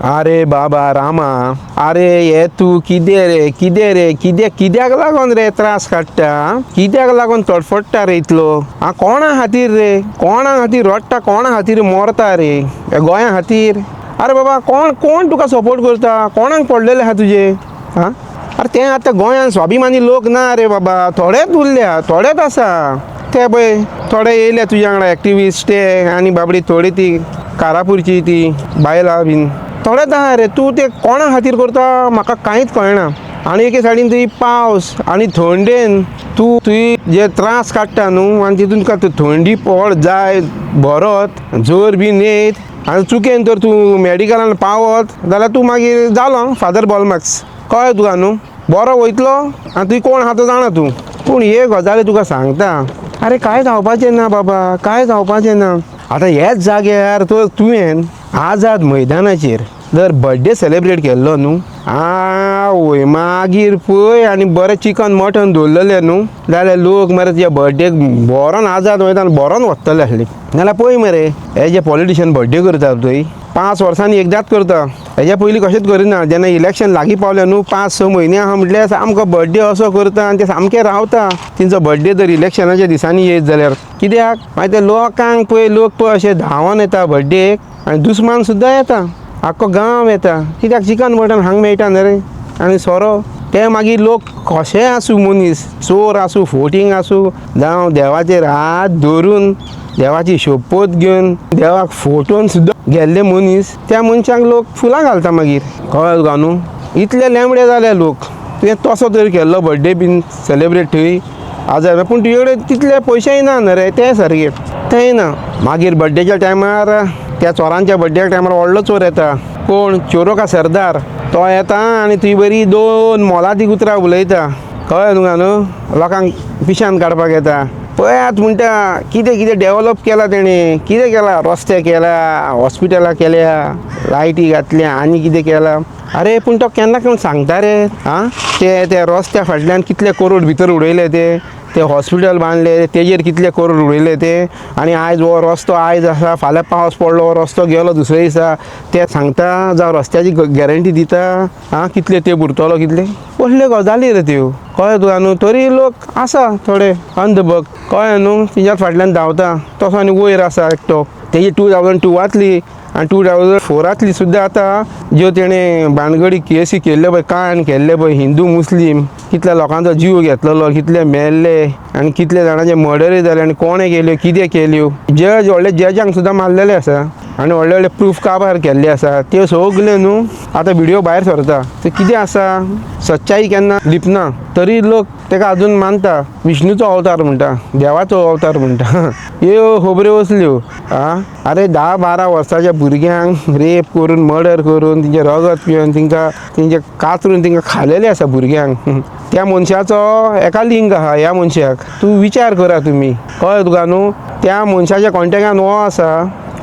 अरे बाबा रामा, अरे हे तूं कितें रे, कितें रे, कितें कित्याक लागोन रे त्रास काडटा, कित्याक लागोन तडफडटा रे इतलो? आं, कोणा खातीर रे, कोणा खातीर रडटा, कोणा खातीर मरता रे ह्या गोंया खातीर? अरे बाबा, कोण कोण तुका सपोर्ट करता? कोणाक पडलेलें आहा तुजें? आं, अरे तें आतां गोंयान स्वाभिमानी लोक ना रे बाबा, थोडेच उरल्या, थोडेच आसा ते. पळय थोडे येयले तुज्या वांगडा एक्टिविस्ट ते, आनी बाबडी थोडी ती कारापूरची ती बायलां बीन थोडेच आहा रे. तूं ते कोणा खातीर करता म्हाका कांयच कळना. आनी एके सायडीन तुजी पावस आनी थंडेन तूं तुवें जे त्रास काडटा न्हू, आनी तितून तुका थंडी पड जाय भरत जोर बीन येयत आनी चुकेन तर तूं मेडिकलान पावत जाल्यार तूं मागीर जालो फादर बोलमार्क्स. कळ्ळें तुका न्हू? बरो वयतलो आनी तुवें कोण आहा तो जाणा तूं. पूण हे गजाली तुका सांगता, अरे कांय जावपाचें ना बाबा, कांय जावपाचें ना. आतां ह्याच जाग्यार तर तुवें आझाद मैदानाचेर जर बड्डे सेलेब्रेट केल्लो न्हू, आवय मागीर पळय आनी बरें चिकन मटन दवरलेलें न्हू जाल्यार लोक मरे तुज्या बड्डेक बरोन आझाद मैदान बरोन वतले आसले. नाल्यार पळय मरे, हे जे पॉलिटिशियन बड्डे करतात पळय, 5 वर्सांनी एकदांच करता, हेज्या पयलीं कशेंच करिना. जेन्ना इलेक्शन लागीं पावलें न्हू, 5-6 म्हयने आहा म्हटल्यार सामको बड्डे असो करता आनी ते सामके रावता. तेंचो बड्डे जर इलेक्शनाच्या दिसांनी येयत जाल्यार कित्याक मागीर ते लोकांक पळय, लोक पळय अशे धांवन येता बड्डेक आनी दुस्मान सुद्दां येता, आख्खो गांव येता. कित्याक चिकन मटन हांगा मेळटा न्ही रे आनी सोरो. ते मागीर लोक कशेय आसूं, मनीस चोर आसूं, फोटींग आसूं, जावं देवाचेर हात धरून देवाची शपथ घेवन देवाक फोटोन सुद्दां गेल्ले मनीस, त्या मनशांक लोक फुलां घालता मागीर. कळ्ळें तुका न्हू? इतले लेंबडे जाले लोक. तुवें तसो तर केल्लो बड्डे बीन सेलेब्रेट थंय आजार, पूण तुजे कडेन तितले पयशेय ना न्हू रे, तें सारकें तेंय ना. मागीर बड्डेच्या टायमार, त्या चोरांच्या बड्ड्याच्या टायमार व्हडलो चोर येता, कोण चोरो का सरदार, तो येता आनी तुजी बरी 2 मोलादीक उतरां उलयता. कळ्ळें तुका न्हू? लोकांक पिशान काडपाक येता. पळयात म्हणटा कितें कितें डेवलप केलां तेणें, कितें केलां, रस्ते केला, हॉस्पिटलां केल्या, लायटी घातल्या आनी कितें केलां. अरे पूण तो केन्ना केन्ना सांगता रे? आं, ते त्या रस्त्या फाटल्यान कितले करोड भितर उडयले, ते ते हॉस्पिटल बांदले तेजेर कितले करोड उडयले ते. आनी आयज हो रस्तो आयज आसा, फाल्यां पावस पडलो हो रस्तो गेलो दुसरे दिसा, ते सांगता जावं रस्त्याची गॅरंटी दिता? आं, कितले ते उरतलो, कितले कसल्यो गजाली रे त्यो? कळ्ळें तुका न्हू? तरी लोक आसा थोडे अंधभक्त, कळ्ळें न्हू, तेंच्याच फाटल्यान धांवता. तसो आनी वयर आसा एकटो, तेजी 2002 आनी 2004 सुद्दां आतां ज्यो तेणें बानगडी केसी केल्ल्यो पळय, कांड केल्ले पळय, हिंदू मुस्लीम कितल्या लोकांचो जीव घेतलेलो, कितले मेल्ले आनी कितले जाणांचे मर्डरूय जाले आनी कोणें केल्यो कितें केल्यो, जज व्हडले जजांक सुद्दां मारलेले आसा आनी व्हडले व्हडले प्रूफ काबार केल्ले आसा, त्यो सगल्यो न्हू आतां व्हिडियो भायर सरता. ते कितें आसा, सच्चाई केन्ना लिपना, तरी लोक तेका अजून मानता. विष्णूचो अवतार म्हणटा, देवाचो अवतार म्हणटा, ह्यो खबऱ्यो असल्यो. आं, अरे 10-12 वर्साच्या भुरग्यांक रेप करून मर्डर करून तेंचें रगत पिवन तेंकां तेंचे कातरून तेंकां खालेलें आसा भुरग्यांक. त्या मनशाचो एका लिंग आहा ह्या मनशाक, तूं विचार करा तुमी. कळ्ळें तुका न्हू? त्या मनशाच्या कॉन्टेक्टान हो आसा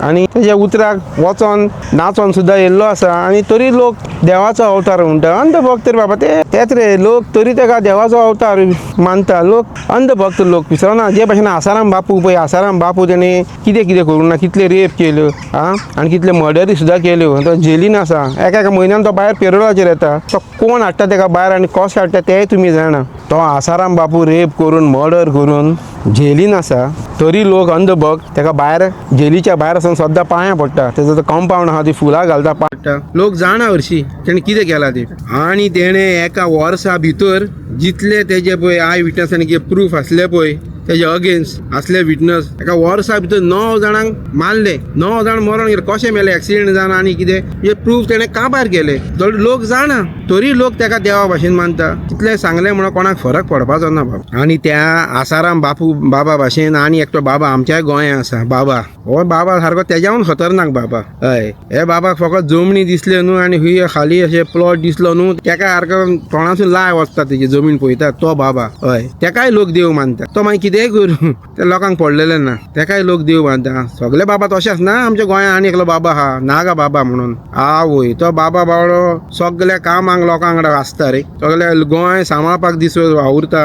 आनी तेज्या उतराक वचोन नाचोन सुद्दां येयल्लो आसा, आनी तरी लोक देवाचो अवतार म्हणटा. अंधभक्त रे बाबा ते, तेच रे लोक तरी तेका देवाचो अवतार मानता लोक, अंधभक्त लोक विसरना. जे भाशेन आसाराम बापू पळय, आसाराम बापू तेणें कितें कितें करूंक ना, कितले रेप केल्यो, आं, आनी कितले मर्डरी सुद्दां केल्यो. तो जेलीन आसा, एका एका म्हयन्यान तो भायर पेरोलाचेर येता. तो कोण हाडटा तेका भायर आनी कशें हाडटा तेंय तुमी जाणा. तो आसाराम बापू रेप करून मर्डर करून जेलीन आसा, तरी लोक अंधभक्त तेका भायर जेलीच्या भायर वचून सद्दां पांयां पडटा. तेजो तो कंपावंड आहा, ती फुलां घालता, पडटा. लोक जाणा हरशीं तेणें कितें केलां तें. आनी तेणें एका वर्सा भितर जितले तेजे पळय I witness आनी कितें प्रूफ आसले पळय तेजे अगेन्स्ट आसले विटनस, एका वर्सा भितर 9 जाणांक मारले, 9 जाण मरोन गेले. कशें मेले, एक्सिडेंट जावन आनी कितें, हे प्रूफ तेणें काबार केले. लोक जाणा, तरी लोक तेका देवा भाशेन मानता. कितलें सांगलें म्हणून कोणाक फरक पडपाचो ना बाबा. आनी त्या आसाराम बापू बाबा भाशेन आनी एकटो बाबा आमच्याय गोंया आसा बाबा, हो बाबा सारको तेज्याहून खतरनाक बाबा. हय, हे बाबाक फकत जमनी दिसल्यो न्हू आनी हुंय खाली अशें प्लॉट दिसलो न्हू, तेका सारको तोंडासून लाय वचता तेजी जमीन पळयता तो बाबा. हय, तेकाय लोक देव मानता. तो मागीर कितेंय कितेंय करूं ते लोकांक पडलेलें ना. तेकाय लोक देव मानता. सगळे बाबा तशेंच ना, आमच्या गोंयांत आनी एकलो बाबा आहा नागा बाबा म्हणून, आवय तो बाबा बावडो सगल्या कामांक लोकां वांगडा आसता रे, सगल्या गोंय सांबाळपाक दीस वावुरता,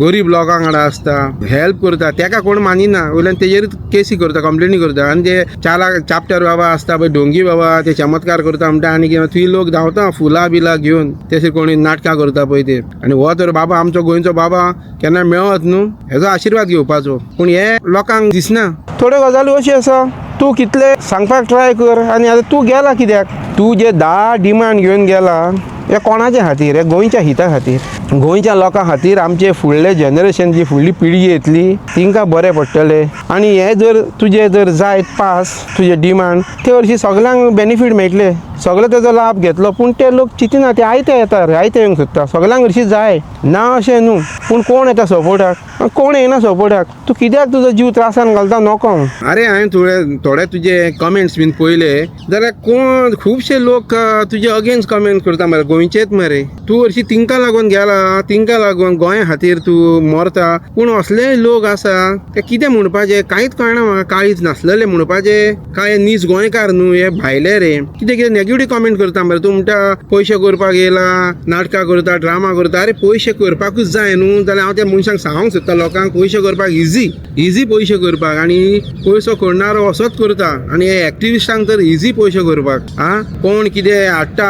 गरीब लोकां वांगडा आसता, हेल्प करता, तेका कोण मानिना, वयल्यान तेजेरूच केसी करता, कंप्लेनी करता. आनी ते चाला चाप्टर बाबा आसता पळय, ढोंगी बाबा, ते चमत्कार करता म्हणटा, आनी कितें थंय लोक धांवता फुलां बिलां घेवन, तशें कोणी नाटकां करता पळय ते. आनी हो तर बाबा आमचो गोंयचो बाबा केन्ना मेळत न्हू, हेजो आशिर्वाद घेवपाचो, पूण हे लोकांक दिसना. थोड्यो गजाली अश्यो आसा, तूं कितले सांगपाक ट्राय कर. आनी आतां तूं गेला कित्याक, तूं जे 10 डिमांड घेवन गेला हे कोणाच्या खातीर, हे गोंयच्या हिता खातीर, गोंयच्या लोकां खातीर, आमचे फुडले जनरेशन जी फुडली पिळगी येतली तिंकां बरें पडटलें. आनी हे जर तुजे जर जायत पास तुजे डिमांड, ते हरशीं सगल्यांक बेनिफीट मेळटले, सगळे तेजो लाभ घेतलो. पूण ते लोक चिंतिना, ते आयते येता रे, आयते येवंक सोदता, सगल्यांक हरशीं जाय ना अशें न्हू, पूण कोण येता सपोर्टाक, कोण येना सपोर्टाक. तूं कित्याक तुजो जीव त्रासान घालता नको. अरे हांवें थोडे तुजे कमेंट्स बीन पळयले जाल्यार कोण खुबशे लोक तुजे अगेन्स्ट कमेंट करता मरे, गोंयचेच मरे. तूं हरशीं तिंकां लागून गेला, तिंकां लागून गोंया खातीर तूं मरता, पूण असलेय लोक आसा ते कितें म्हणपाचें कांयच कळना म्हाका. काळीज नासलेले म्हणपाचें काय नीज गोंयकार न्हू हे भायले रे, कितें कितें नेगेटीव कमेंट करता मरे. तूं म्हणटा पयशे करपाक येयला, नाटकां करता, ड्रामा करता. अरे पयशे करपाकूच जाय न्हू, जाल्यार हांव त्या मनशांक सांगूंक सोदता लोकांक पयशे करपाक इजी, इजी पयशे करपाक, आनी पयसो करणारो असोच करता. आनी हे एक्टिविस्टांक तर इजी पयशे करपाक. आं कोण कितें हाडटा,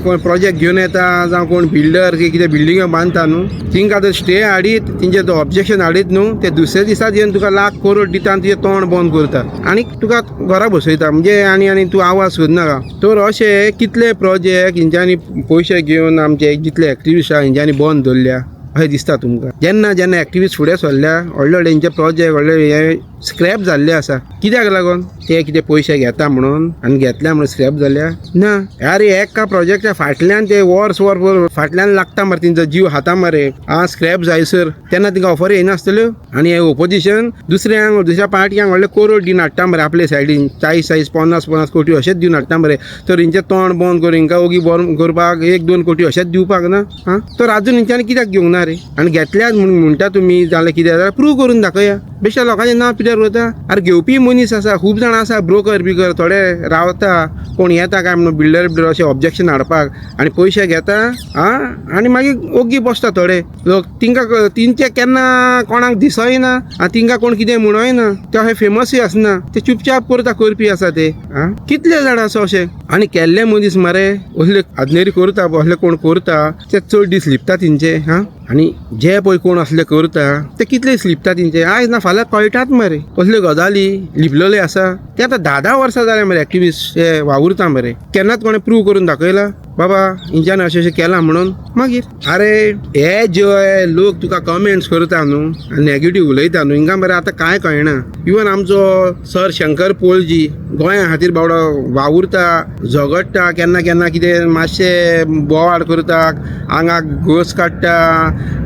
कोण प्रोजेक्ट घेवन येता, जावं कोण बिल्डर कितें बिल्डिंग्यो बांदता न्हू, तिंकां जर स्टे हाडीत, तेंचे तो ऑब्जेक्शन हाडीत न्हू, ते दुसऱ्या दिसाच येवन तुका लाख करोड दिता आनी तुजें तोंड बंद करता आनी तुका घरा बसयता. म्हणजे आनी आनी तूं आवाज सोदनाका. तर अशे कितले प्रोजेक्ट हेंच्यांनी पयशे घेवन आमचे जितले एक्टिविस्ट आहा हेंच्यांनी बंद दवरल्या अशें दिसता तुमकां. जेन्ना जेन्ना एक्टिविस्ट फुडें सरल्या, व्हडले व्हडले हेंचे प्रोजेक्ट व्हडले हे स्क्रॅप जाल्ले आसा. कित्याक लागून ते कितें पयशे घेता म्हणून, आनी घेतल्या म्हणून स्क्रॅप जाल्या ना. अरे एका प्रोजेक्टा फाटल्यान ते वर्स वर फाटल्यान लागता मरे, तेंचो जीव खाता मरे. आं स्क्रॅप जायसर तेन्ना तिंका ऑफर येनासतल्यो. आनी हे ओपोजिशन दुसऱ्यांक दुसऱ्या पार्टयांक व्हडले करोड दिवन हाडटा मरे, आपले सायडीन 40 40 50 50 कोटी अशेंच दिवन हाडटा मरे. तर हेंचें तोंड बंद करून हिंकां ओगी बंद करपाक 1-2 कोटी अशेंच दिवपाक ना. आं तर आजून हेंच्यांनी कित्याक घेवंक ना रे? आनी घेतल्यात म्हूण म्हणटा तुमी जाल्यार कितें जाल्यार प्रूव करून दाखया. बेश्या लोकांचें नांव पिड्यार वता. अरे घेवपी मनीस आसा, खूब जाणां आसा, ब्रोकर बिकर थोडे रावता, कोण येता काय म्हणून बिल्डर बिल्डर अशें ऑब्जेक्शन हाडपाक, आनी पयशे घेता आं आनी मागीर ओग्गी बसता थोडे लोक. तिंकां तेंचे केन्ना कोणाक दिसय ना आनी तिंकां कोण कितें म्हणय ना, ते अशें फेमसूय आसना, ते चुपचाप करता करपी आसा ते. आं कितले जाण आसा अशें. आनी केल्ले मनीस मरे असले आजनेरी करता, असले कोण करता ते चड दीस लिपता तेंचे. हां आनी जे पळय कोण असले करता ते कितले लिपता तेंचे, आयज ना फाल्यां कळटात मरे कसल्यो गजाली लिपलेल्यो आसा. ते आतां 10-10 वर्सां जाले मरे एक्टिविस्ट हे वावुरता मरे, केन्नाच कोणें प्रूव करून दाखयला बाबा हेंच्यांनी अशें अशें केलां म्हणून. मागीर अरे हे जे लोक तुका कमेंट्स करता न्हू आनी नेगेटीव उलयता न्हू, हिंगा मरे आतां कांय कळना. इवन आमचो सर शंकर पोळजी गोंया खातीर बावडो वावुरता, झगडटा, केन्ना केन्ना कितें मातशें बोवाळ करता, आंगाक घोस काडटा,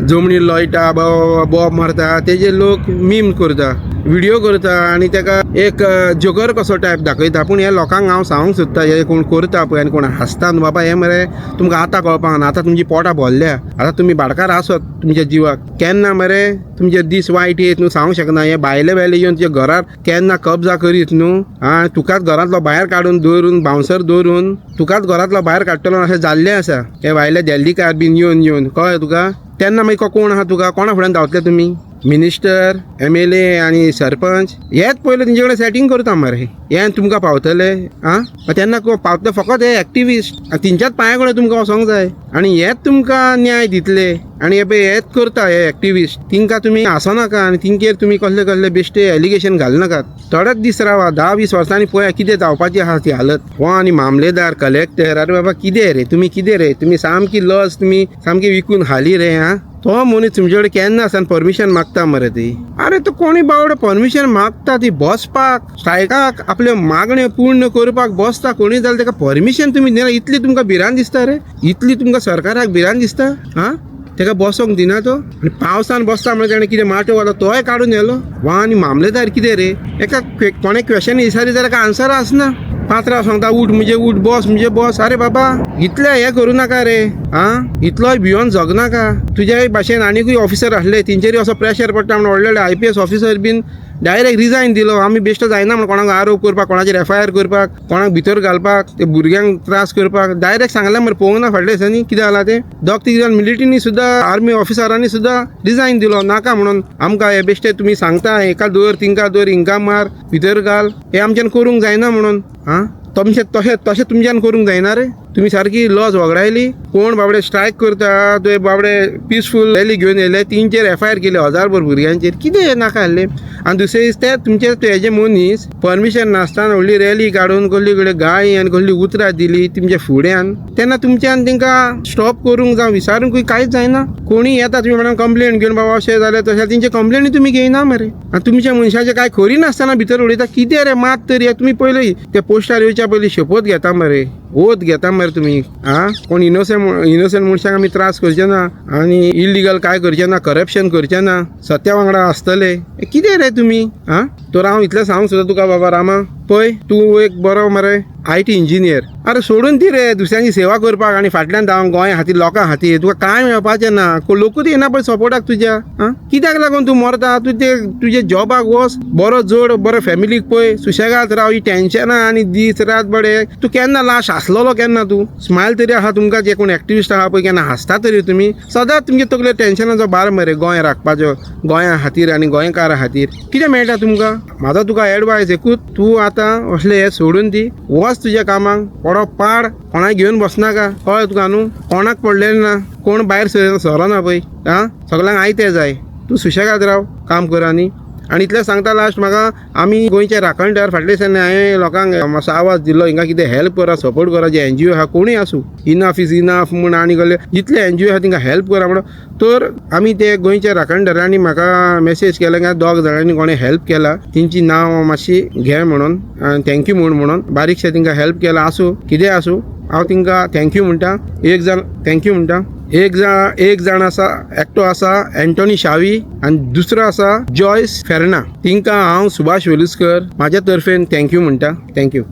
जमनीर लोळटा, बोब मारता, तेजे लोक मीम करता, व्हिडियो करता आनी तेका एक जोकर कसो टायप दाखयता. पूण ह्या लोकांक हांव सांगूंक सोदता, हे कोण करता पळय आनी कोण हांसता न्हू बाबा, हे मरे तुमकां आतां कळपाक ना. आतां तुमची पोटां भरल्या, आतां तुमी भाडकार आसत तुमच्या जिवाक, केन्ना मरे तुमचे दीस वायट येत न्हू सांगूंक शकना. हे भायले भायले येवन तुज्या घरार केन्ना कब्जा करीत न्हू, आं तुकाच घरांतलो भायर काडून दवरून, बाउन्सर दवरून तुकाच घरांतलो भायर काडटलो अशें जाल्लें आसा. हे भायले दिल्लीकार बीन येवन येवन कळ्ळें तुका, तेन्ना मागीर कोण आहा तुका, कोणा फुड्यान धांवतले तुमी? मिनिस्टर, MLA आनी सरपंच हेच पयले तेंचे कडेन सेटींग करता मरे, हे तुमकां पावतले. आं तेन्ना पावतले फकत हे एक्टिविस्ट, आनी तेंच्याच पांया कडेन तुमकां वचोंक जाय आनी हेच तुमकां न्याय दितले. आनी हे पळय हेच करता हे एक्टिविस्ट, तिंकां तुमी हांसो नाका आनी तेंचेर तुमी कसले कसले बेश्टे एलिगेशन घालनाकात. थोडेच दीस रावा, 10-20 वर्सांनी पळया कितें जावपाची आसा ती हालत. हो आनी मामलेदार, कलेक्टर, अरे बाबा कितें रे तुमी, कितें रे तुमी, सामकी लज तुमी सामकी विकून खाली रे. आं तो मनीस तुमचे कडेन केन्ना आसतना परमिशन मागता मरे ती. अरे तो कोणी बावडो परमिशन मागता ती बसपाक, स्ट्रायकाक आपल्यो मागण्यो पूर्ण करपाक बसता कोणी जाल्यार तेका परमिशन तुमी दिना. इतली तुमकां भिरांत दिसता रे, इतली तुमकां सरकाराक भिरांत दिसता? आं तेका बसोंक दिना तो. आनी पावसान बसता म्हणल्यार तेणें कितें माटो घालो तोय काडून व्हेलो. वा आनी मामलेदार कितें रे, एका कोणें क्वेशन विचारी जाल्यार एका आन्सर आसना. पात्रांव सांगता उठ म्हणजे उठ, बस म्हणजे बस. अरे बाबा इतलें हें करूं नाका रे, आं इतलोय भियोन जगनाका. तुज्याय भाशेन आनीकूय ऑफिसर आसले तेंचेरूय असो प्रेशर पडटा म्हण व्हडले व्हडले IPS officer बीन डायरेक्ट रिजायन दिलो. आमी बेश्टो जायना म्हण कोणाक आरोप करपाक, कोणाचेर FIR करपाक, कोणाक भितर घालपाक, ते भुरग्यांक त्रास करपाक. डायरेक्ट सांगलें मरे, पळोवंक ना फाटल्या दिसांनी कितें जालां तें. दोग तीग जाण मिलिटरीनी सुद्दां, आर्मी ऑफिसरांनी सुद्दां रिजायन दिलो, नाका म्हणून आमकां हे बेश्टे तुमी सांगता हेका दवर, तिंका दवर, हिंका मार, भितर घाल, हें आमच्यान करूंक जायना म्हणून. आं तुमचें तशें तशें तुमच्यान करूंक जायना रे. तुमी सारकी लॉज वगडायली. कोण बाबडे स्ट्रायक करता ते बाबडे पिसफूल रॅली घेवन येयले, तेंचेर FIR केली हजारभर भुरग्यांचेर. कितें नाका आसलें. आनी दुसरे दीस ते तुमचे हेजे मनीस परमिशन नासतना व्हडली रॅली काडून कसली कडेन गाळी आनी कसली उतरां दिली तुमच्या फुड्यान, तेन्ना तुमच्यान तांकां स्टॉप करूंक जावं विचारूंकूय कांयच जायना. कोणी येता तुमी म्हणून कंप्लेन घेवन बाबा अशें जालें तशें, तेंचे कंप्लेनी तुमी घेयना मरे. आनी तुमच्या मनशाचें कांय खरी नासतना भितर उडयता. कितें रे मात तरी तुमी पयलीं ते पोस्टार येवच्या पयलीं शपथ घेता मरे, ओत घेता मरे तुमी. आं कोण इनोसंट मनशाक आमी त्रास करचे ना आनी इलिगल कांय करचे ना, करप्शन करचे ना, सत्या वांगडा आसतले. कितें रे तुमी? आं तर हांव इतलें सांगूंक सोदता तुका बाबा रामा, पळय तूं एक बरो मरे IT engineer. अरे सोडून दी रे दुसऱ्यांची सेवा करपाक आनी फाटल्यान धांव गोंया खातीर, लोकां खातीर. तुका कांय मेळपाचें ना, लोकूच येना पळय सपोर्टाक तुज्या. आं कित्याक लागून तूं मरता? तूं ते तुज्या जॉबाक वच, बरो जोड, बरो फॅमिलीक पळय, सुशेगाद राव. ही टेन्शनां आनी दीस रात बडे तूं केन्ना लास्ट हांसलेलो केन्ना? तूं स्मायल तरी आहा तुमकां, जे कोण एक्टिविस्ट आहा पळय केन्ना हांसता तरी तुमी? सदांच तुमचे तकलेर टेन्शनाचो भार मरे गोंय राखपाचो, गोंया खातीर आनी गोंयकारा खातीर. कितें मेळटा तुमकां? म्हाजो तुका एडवायस एकूच, तूं आतां असलें हें सोडून दी, वच तुज्या कामाक, पडो पाड, कोणाक घेवन बसनाका. कळ्ळें तुका न्हू? कोणाक पडलेलें ना, कोण भायर सरना पळय. आं सगल्यांक आयतें जाय, तूं सुशेगाद राव, काम कर. आनी आनी इतलें सांगता लास्ट, म्हाका आमी गोंयचे राखणदार फाटल्या दिसांनी हांवें लोकांक मातसो आवाज दिलो, हिंगा कितें हेल्प करा, सपोर्ट करा, जे NGO आहा कोणूय आसूं, इनफ is enough म्हूण आनी कसले जितले NGO आहा तांकां हेल्प करा म्हणून. तर आमी ते गोंयच्या राखणदारांनी म्हाका मॅसेज केला काय दोग जाणांनी कोणें हेल्प केला, तेंची नांव मातशी घे म्हणून आनी thank you म्हणून बारीकशें तांकां हेल्प केला. आसूं कितेंय आसूं, हांव तांकां thank you म्हणटा. एक जाण thank you म्हणटा. एक जाण आसा, एकटो आसा एंटोनी शावी आनी दुसरो आसा जॉयस फेर्ना. तिंकां हांव सुभाष वेलुस्कर म्हाज्या तर्फेन thank you म्हणटा. Thank you.